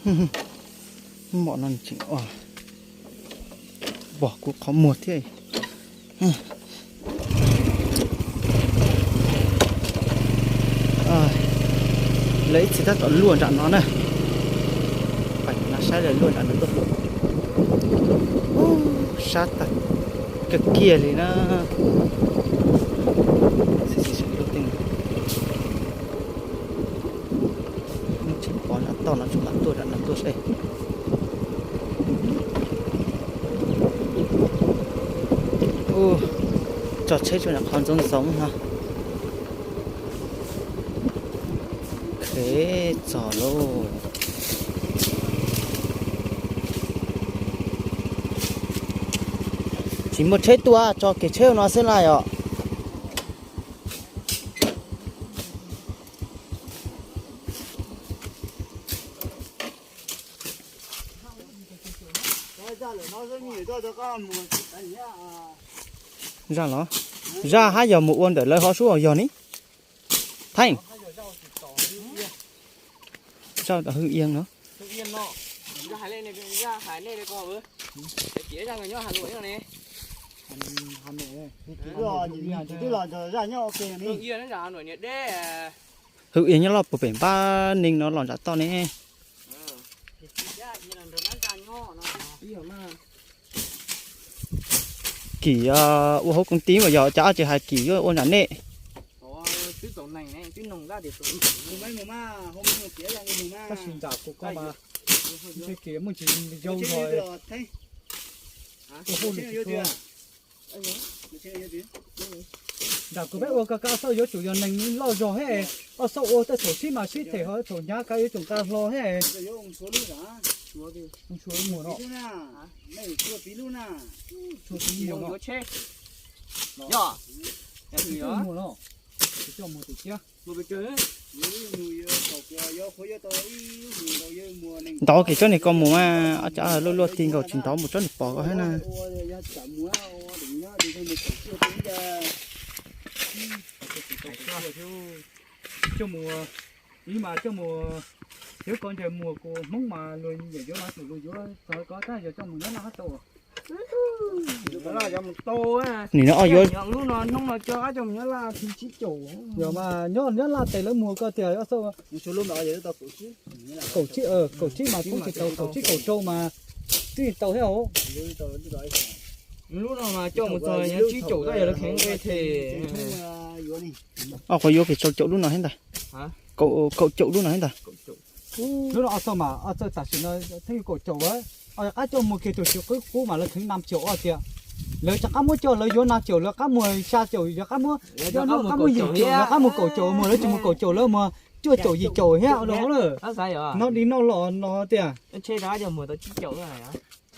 Mom no tseem pom kuv qhov muag thiab. Lawv ib txhia tab tom luaj nram no na. Pais no saib lawv luaj nram no tuaj. Sab tag kiag kiag li na. Tsis pom nram toj no, tsuas lam tuaj nram no tuaj seb. Ub, tso tsheb tsuas nram qhov ntxoov ntxoov no. Khev txog lauj. Tsis muaj tsheb tuaj, tso kiag tsheb no xwb laj yom. Zaj los? Zaj hab yog mus ua ntawm lawv hov sub yog ni. Theej. Zaj Hwj Iab no. Hwj Iab nyob loj puag pem npab neeg no los nram toj ne. Kim ua hauv koob tij mas yog cas ob tsis hais Kim yuav ua nram nej. Tab sis nram kuv ko mas ntshe Kim muaj tsis zoo zog. Nram kuv peb ua ko ob xauj yuav tsum yog neeg loj zog thiab, ob xauj ua tej thaum sib mas sib them, ho thaum hnyav kav yuav tsum nqa hlo thiab. Ntshua muag no. Ntshua muag no. Ntshua muag no. Ntov kiag tsob niag ko mus mas, ob cov luaj luaj ti nkaus tsis ntov mus tsob niag pom ko thiab na. Coj mus, ib mas coj mus, yuav kov ncaws muag kuv Hmoob mas luag yeej yuav mas tus luag yuav txog ko tab yog coj mus nyob Laj hab tau. Nim no yuav, yog mas nyob nyob Laj tes lawv muag ko tiag. Kaum tsib, kaum tsib mas kuj tsis tau, kaum tsib kaum rau mas twb tau thiab os. Lub no mas coj mus txog nyob tsib caum tab yog lawv kheev nqe them. Ob qhov yuav kiag rau caum lub no thiab ntag. Kaum caum lub no thiab ntag. Lub no ob txoj mas, ob txoj tam sim no thiaj kaum caum. Ob qab coj muag kiag tus tsis qub qub mas lawv kheev năm triệu ob tiag. Lawv rov qab muab coj lawv yuav năm triệu, lawv qab muag xya triệu, yog qab muab, yog qab muag yim triệu, yog qab muag kaum caum, muag lawv tsis muag kaum caum lawv muag cuaj caum yim caum thiab los lawm. No di no los no tiag.